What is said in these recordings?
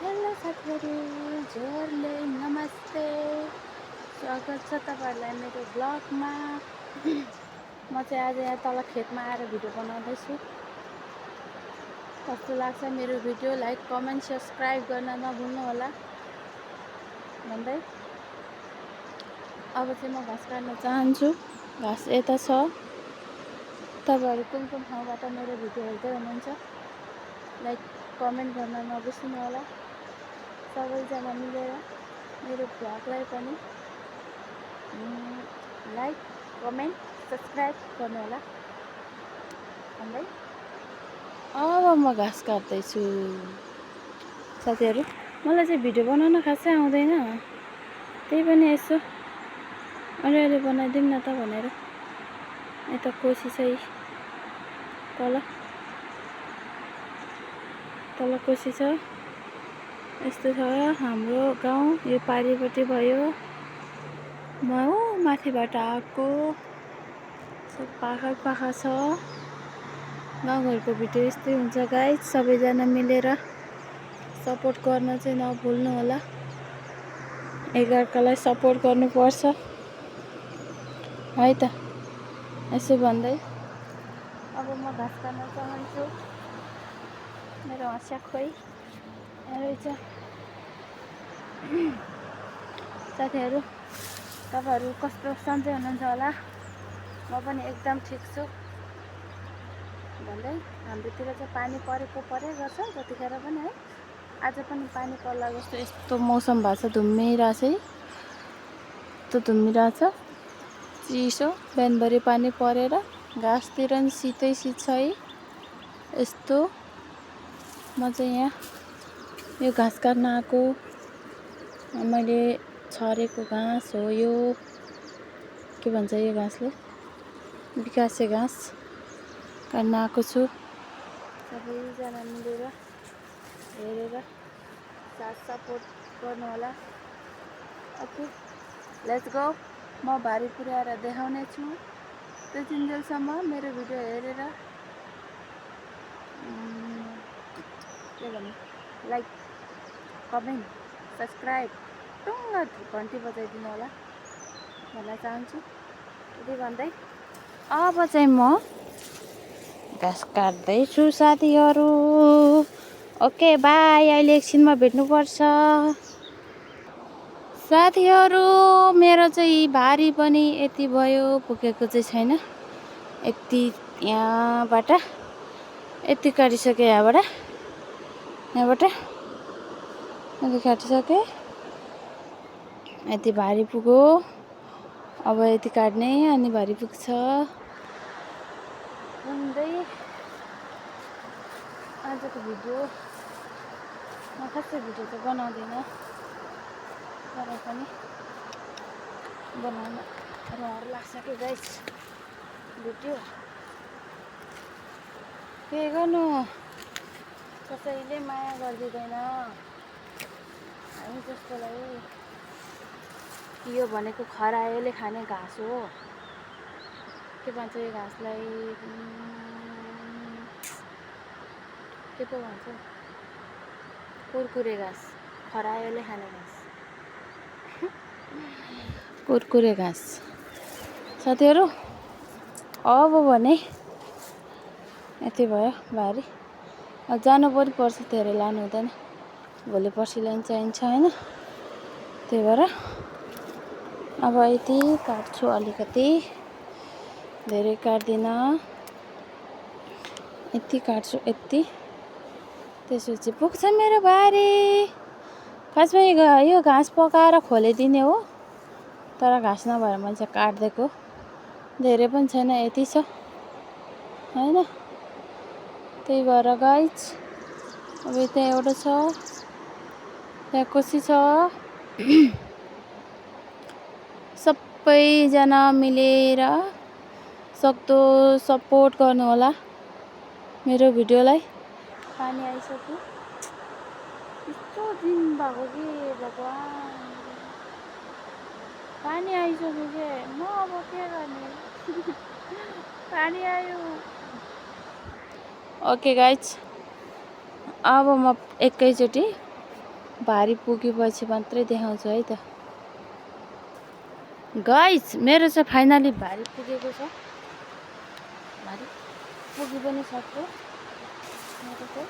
Hello साथीहरू, जोरले नमस्ते। स्वागत छ तपाईहरुलाई मेरो ब्लगमा। म चाहिँ आज यहाँ तल खेतमा आएर भिडियो बनाउँदैछु। कस्तो लाग्छ मेरो भिडियो? लाइक, कमेन्ट, सब्स्क्राइब गर्न नभुल्नु होला भन्दै अब चाहिँ म घाँस काट्न चाहन्छु। घाँस यता छ। तपाईहरु कुन कुन ठाउँबाट मेरो भिडियो हेर्दै हुनुहुन्छ? लाइक, कमेन्ट गर्न नबिर्सनु होला। सबैजना मिलेर मेरो भ्लगलाई पनि लाइक, कमेन्ट, सब्स्क्राइब गर्नु होला भन्दै अब म घाँस काट्दैछु। साथीहरू, मलाई चाहिँ भिडियो बनाउन खासै आउँदैन, त्यही पनि यसो अलिअलि बनाइदिउँ न त भनेर यता कोसी चाहिँ तल कोसी छ। यस्तो छ हाम्रो गाउँ। यो पारिपट्टि भयो। म माथिबाट आएको। सब पाखा छ। गाउँघरको भिडियो यस्तै हुन्छ गाइस। सबैजना मिलेर सपोर्ट गर्न चाहिँ नभुल्नु होला। एकअर्कालाई सपोर्ट गर्नुपर्छ है त। यसो भन्दै अब म घाँस काट्न चाहन्छु। मेरो हँसिया खोइ रहेछ। साथीहरू, तपाईहरु कस्तो सन्चै हुनुहुन्छ होला? म पनि एकदम ठिक छु भन्दै हाम्रोतिर चाहिँ पानी परेको छ जतिखेर पनि है। आज पनि पानी पर्ला जस्तो यस्तो मौसम भएको छ। धुम्मिरहेछ है, यस्तो धुम्मिरहेछ, चिसो। बिहानभरि पानी परेर घाँसतिर नि शीतै शीत छ है। यस्तो म चाहिँ यहाँ यो घाँस काट्न आएको। मैले छरेको घाँस हो यो। के भन्छ यो घाँसले? विकासे घाँस काट्न आएको छु। सबैजना मिलेर हेरेर साथ सपोर्ट गर्नु होला। Okay, let's go. म भारी पुर्याएर देखाउने छु। त्यतिन्जेलसम्म मेरो भिडियो हेरेर के भन्नु, लाइक, कमेन्ट, सब्स्क्राइब, टुङ्ग घन्टी बजाइदिनु होला भन्न चाहन्छु। यति भन्दै अब चाहिँ म घाँस काट्दैछु साथीहरू। Okay, by. अहिले एकछिनमा भेट्नुपर्छ साथीहरू। मेरो चाहिँ भारी पनि यति भयो, पुगेको चाहिँ छैन। यति यहाँबाट यति काटिसकेँ। यहाँबाट यति काटिसकेँ। यति भारी पुग्यो। अब यति काट्ने अनि भारी पुग्छ भन्दै आजको भिडियो म खासै भिडियो त बनाउँदिनँ, तर पनि बनाउन रहर लाग्छ कि गाइस। भिडियो के गर्नु, कसैले माया गरिदिँदैन हामी जस्तोलाई। यो भनेको खरायोले खाने घाँस हो। के भन्छ यो घाँसलाई? के पो भन्छ? कुरकुरे घाँस। खरायोले खाने घाँस। कुरकुरे घाँस। साथीहरू, अब भने यति भयो भारी। जानु पनि पर्छ, धेरै लानु हुँदैन। भोलि पर्सिलाई चाहिन्छ होइन। त्यही भएर अब यति काट्छु। अलिकति, धेरै काट्दिनँ, यति काट्छु। यति, त्यसपछि पुग्छ मेरो भारी। खासमा यो घाँस पकाएर खोलिदिने हो, तर घाँस नभएर मैले चाहिँ काटिदिएको। धेरै पनि छैन, यति छ होइन। त्यही भएर गाइस, अब त्यहाँ एउटा छ, त्यहाँ कोसी छ। सबैजना मिलेर सक्दो सपोर्ट गर्नु होला मेरो भिडियोलाई। पानी आइसक्यो। यस्तो दिन भएको कि भगवान्, पानी आइसक्यो के। म अब के गर्ने? पानी आयो। ओके गाइस, अब म एकैचोटि भारी पुगेपछि मात्रै देखाउँछु है त गाइस। मेरो चाहिँ फाइनली भारी पुगेको छ, भारी पुगी पनि सक्यो मेरो चाहिँ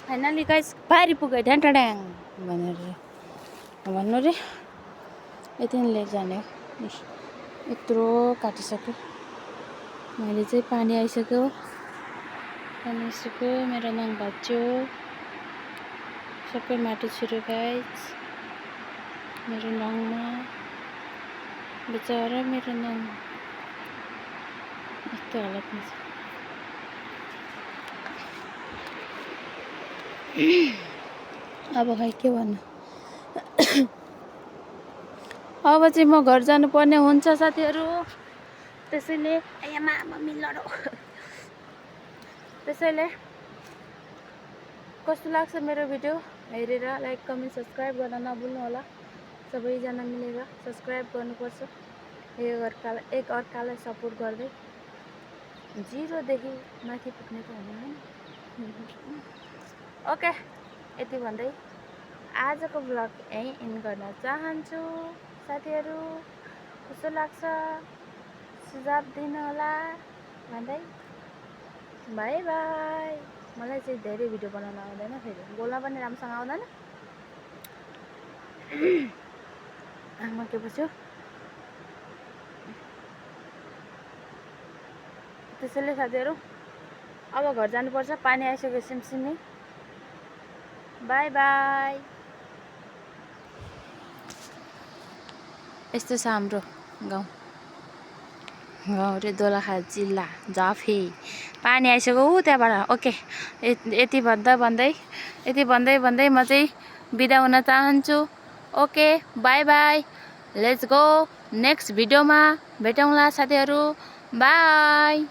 फाइनली गाइस भारी पुग्यो ढ्याङ भनेर भन्नु रे। यति नै लिएर जाने हो। यत्रो काटिसक्यो मैले चाहिँ। पानी आइसक्यो, मेरो नङ भाँच्यो, सबै माटो छिर्यो गाइस मेरो नङमा। बिचरा मेरो नङ यस्तो हालतमा छ। अब खै के भन्नु। अब चाहिँ म घर जानुपर्ने हुन्छ साथीहरू। त्यसैले त्यसैले कस्तो लाग्छ मेरो भिडियो हेरेर लाइक कमेन्ट सब्सक्राइब गर्न नभुल्नु होला। सबैजना मिलेर सब्सक्राइब गर्नुपर्छ, एक अर्कालाई सपोर्ट गर्दै 0 देखि माथि पुग्ने त हुँदैन। ओके, यति भन्दै आजको भ्लग यहीँ एन्ड गर्न चाहन्छु साथीहरू। कस्तो लाग्छ सुझाव दिनु होला भन्दै बाई बाई। मलाई चाहिँ धेरै भिडियो बनाउन आउँदैन, फेरि बोल्न पनि राम्रोसँग आउँदैन। आमा के बस्यो। त्यसैले साथीहरू अब घर जानुपर्छ, पानी आइसक्यो सिमसिमी। By by. यस्तो छ हाम्रो गाउँ रे दोलखा जिल्ला झाफे। पानी आइसक्यो त्यहाँबाट। ओके, यति भन्दै म चाहिँ बिदा हुन चाहन्छु। Okay by by, let's go. Next भिडियोमा भेटौँला साथीहरू। बाई।